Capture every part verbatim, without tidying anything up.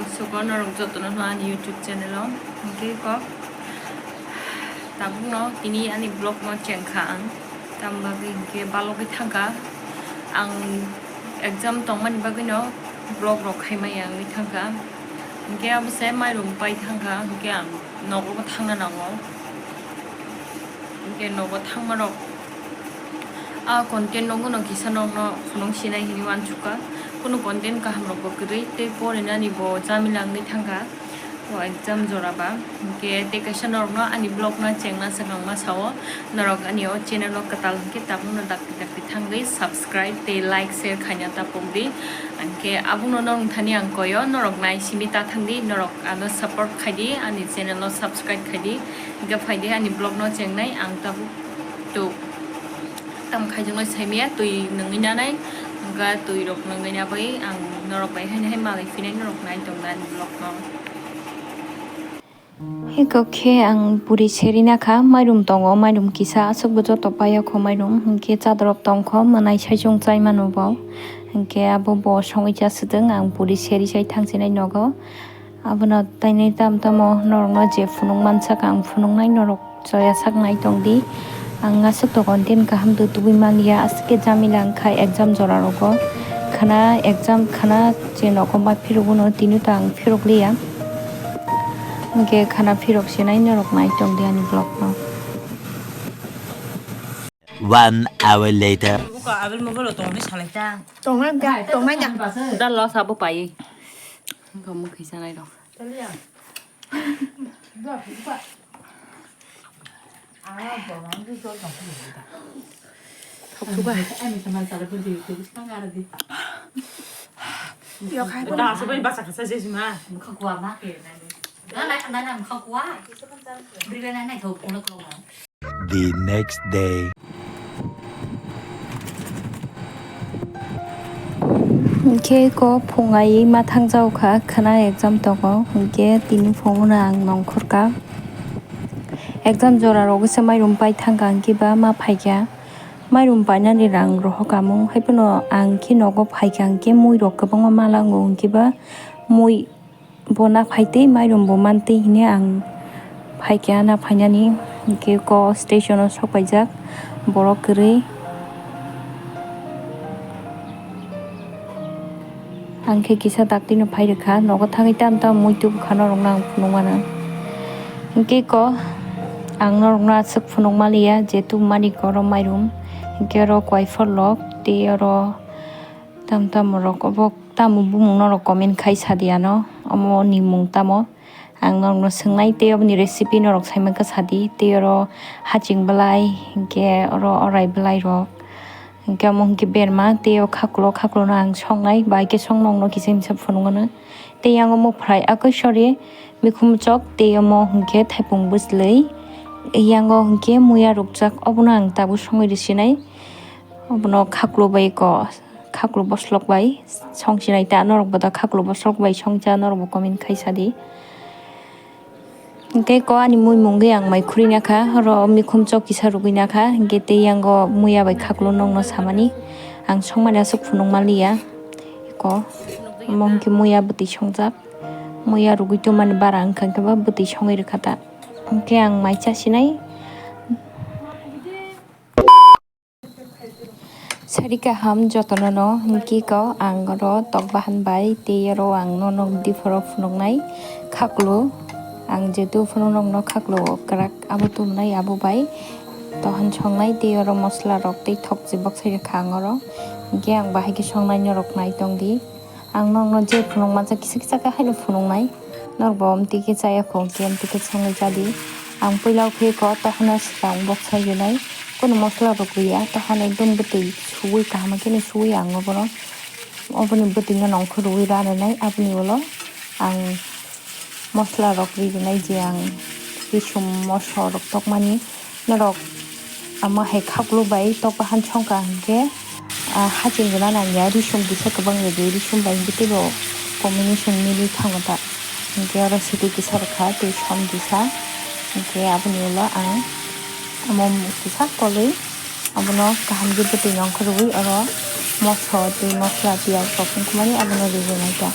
Suko norok jotono no ani YouTube channel o. Hwnkhe kok tabukno tini ani vlog no chengkha ang. Tamo bagwi hwnkhe balogwi thangkha. Ang exam tongmani bagwino vlog rok khaimaya wngwi thangkha. Hwnkhe abose mairum pai thangkha, hwnkhe ang nogo thangna nango. Hwnkhe nogo thangmarok a content nogo no kisa nokno phunuk sinai hinwi uansukha. Kunu content kaham rokbo kwrwi tei porinani bo jamila wngwi thangkha. O exam jora ba. Hwnkhe tei kaisa norokno ani vlog no chengna swkang ma sao. Norok ani o channel o kwtal hwnkhe tabukno dakti dakti thangwi subscribe tei like share khaina ta pokdi. Hwnkhe abono norok thani ang koyo, norok nai simi ta thangdi, norok ano support khaidi, ani channel o subscribe khaidi. Hwnkhe phaidi ani vlog no chengnai ang tabuk tuk. Tam khaijaknai saimaya twi nungwi nanai, hwnkhe twi rok nungwi na bai ang norok bai haino hai malai phinai norok nai tongna ani vlog no. Hiko khe ang puri seri nakha, mairum tongo, mairum kisa aswkbo joto paiyakho mairum, hwnkhe chadarok tongkho, mwnai saichung chai mano bo, hwnkhe abo bo songwi cha swtwng, ang puri seri sai thangsinai nogo. Abono tainai tam tamo norokno je phunuk mansakha ang phunuknai, norok choya sak nai tongdi. Ang aswk to content kaham to tubui manliya, aswk khe jamila wngkha exam jora rogo. Khana exam khana je nogo ma phirogwno tini to ang phirokliya. Hwnkhe khana phirok sinai norok nai tongdi ani vlog no. One hour later. Buka abel mobile o tongdi salai ta. Tongnai da, tongnai da. Da lo sabo pai. Kamu kisa nai rok. Thok suka. Da asa bai basa kasa jesi ma. Mukha kuwa ma ke nai. Na nai na na mukha kuwa. Bri na nai thok kulo kulo. The next day. Hwnkhe ko phung ai ma thangjago kha, khwna exam tongo, hwnkhe tini phungo no ang nongkhor kha. Exam jora rogwi se mairum pai thangkha, hwnkhe ba ma phaikha. Mairum painani rang rohor kha mung, haiphano ang khe nogo phaikha, hwnkhe mui rok kwbangma ma lango, hwnkhe ba mui Bo na phaitwi, mairum bo mantwi hwnwi ang phaikha na phainani, hwnkhe ko station o sok paijak borok kwrwi. Ang khe kisa dakti no phai rwkha, nogo thangwi tam tam mui tubukha norok no ang phunuk mano. Hwnkhe ko ang norok no aswk phunuk maliya je tubumani khe oro mairum, hwnkhe oro kwai pholok tei oro Tam tam rok obo tamo bumung norok comment khai sadi ano, omo ni mung tamo? Ang norok no swngnai tei oboni recipe norok sai mankha sadi, tei oro haching belai, hinkhe oro orai belai rok, hinkhe omo hinkhe berma, tei o khakulo, khakulo no ang songnai, bai khe song nong no kisa misa phunuk mano, tei yang omo phrai, akoi sorry, mikhum chok, tei omo hinkhe thaipung bwslwi, yang o hinkhe muya rukjak, obono ang tabuk songwi rwsinai. Obono khaklo bai ko, khaklo boslok bai song sinai ta norok bo da khaklo boslok bai song cha norok bo comment khai sadi. Hinkhe ko ani mui mungwi ang mai khurui nakha, oro mikhum chok kisa rugui nakha, hinkhe tei yango muya bai khaklo nokno samani ang songmani aswk phunuk manliya. Ko omo hinkhe muya bwtwi songjak, muya rugui tongmani bara wngkha hinkhe ba bwtwi songwi rwkha ta. Hinkhe ang mai cha sinai. Sari kaham jotono no, hinkhe ko ang oro tok bahan bai tei oro ang nono diphoro phunuknai khaklo. Ang jetu phunuknokno khaklo kwrak abo tubunai abo bai tohan songnai tei oro mosla rok tei thok chibok sai rwkha ang oro. Hinkhe ang bahai khe songnai norok nai tongdi. Ang nokno je phunuk mansa kisa kisa khe haino phunuknai. Norok bo amtwi khe chaya kho, hinkhe amtwi khe songwi chadi. Ang puila o khe ko tohano swkang bok sai rwnai. Kunu mosla rok rwya, tohano ekdom bwtwi suwi kaham khe no suwi ang obono. Oboni bwtwi no nongkhor rwui ra rwnai, aboni ulo ang mosla rok ri rwnai je ang risum moso rok tokmani. Norok ama hai khaklo bai tok bahan songkha hinkhe, ah, haching gana nangya, risum kisa kwbang rwdi, risum bai hinkhe teibo combination mili thango ta. Hinkhe oro siti kisa rwkha, tei som kisa. Hinkhe aboni ulo ang omo kisa kolwi abono kaham khe bwtwi nongkhorwi oro moso tei mosla piyaj rok wngkha mani abono rijak nai ta.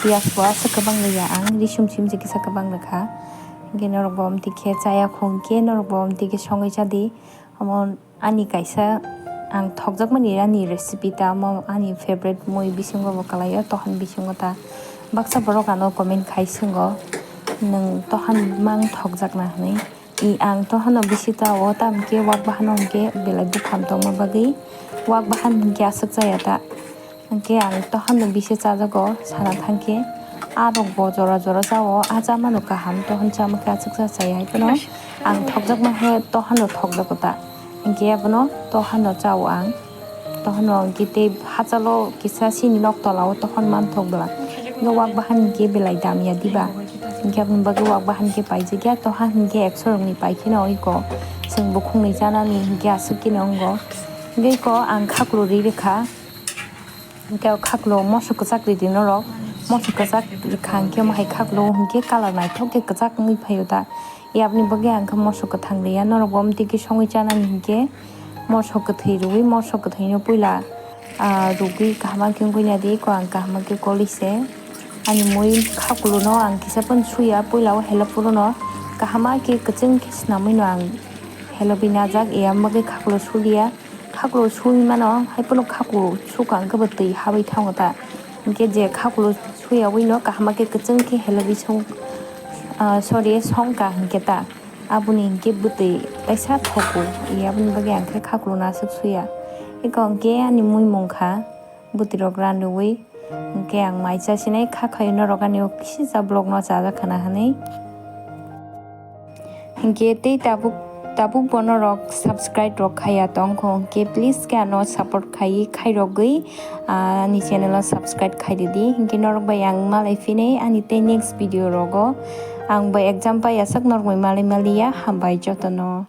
Piyaj bo aswk kwbang rwya ang, risum simjik kisa kwbang rwkha. Hinkhe norok bo amtwi khe chaya khung khe norok bo amtwi khe songwi chadi. Omo ani kaisa ang thokjakmani ani recipe ta, omo ani favorite mui bisingo bo kwlaio, tohan bisingo ta. Baksa borok ano comment khai swngo, "Nwng tohan mang thokjakna?" hwnwi. I ang tohano bisi ta o, tamo khe wak bahano hinkhe belai buphang tongma bagwi wak bahan hinkhe aswk chaya ta. Hinkhe ang tohano bisi chajago sana thangkhe, a rok bo jora jora chao, a chamano kaham, tohan chama khe aswk cha chaya, hai phano ang thokjakma khe tohano thokjago ta. Hinkhe abono tohano chao ang. Tohano hinkhe tei hachalo kisa chini nok tola o tohon manthok bwla. Hinkhe wak bahan hinkhe belai dam ya diba. Hinkhe aboni bagwi wak bahan khe paijak ya, tohan hinkhe ekso rokni pai kheno iko. Chwng bukhukni chanani hinkhe aswk khe no wngo. Hinkhe iko ang khaklo ri rwkha. Hinkhe o khaklo moso kwchak ridi norok. Moso kwchak rwkha hinkhe omo hai khaklo hinkhe colour naithok khe kwchak wngwi phaio ta. Yaboni bagwi ang khe moso kwthang rwya, norok bo amtwi khe songwi chanani hinkhe moso kwthwi rwui, moso kwthwino puila, ah, rwgwi kaham khe wngwi nadi, eko ang kaham khe kolise. Ani mui khakuluno ang kisa phano suya, puila o hela phuru no kaham khe kwchwng khe swnamwi no ang helobwi najak, ya bagwi khakulu suliya. Khakulu sui mano, hai phano khakulu sukha hwnkhe bo twi habwi thango ta. Hinkhe je khakulu suyawi no kaham khe kwchwng khe helobwi song, ah, sorry, songkha hinkhe ta. Aboni hinkhe bwtwi kaisa thogo, e aboni bagwi ang khe khakulu no aswk suya. Eko hinkhe ani mui mungkha, bwtwi rok ranriwi hinkhe ang mai chasinai kha khaio norok ani o kisisa vlog no chajak khana hinwi. Hinkhe tei tabuk, tabuk bo norok subscribe rok khaiya tongkho, hinkhe please khe ano support khaiwi khairogwi, ah, ani channel o subscribe khairidi. Hinkhe norok bai ang malai phinai ani tei next video rogo. Ang bai exam pai aswk norok bai malai maliya, hambai jotono.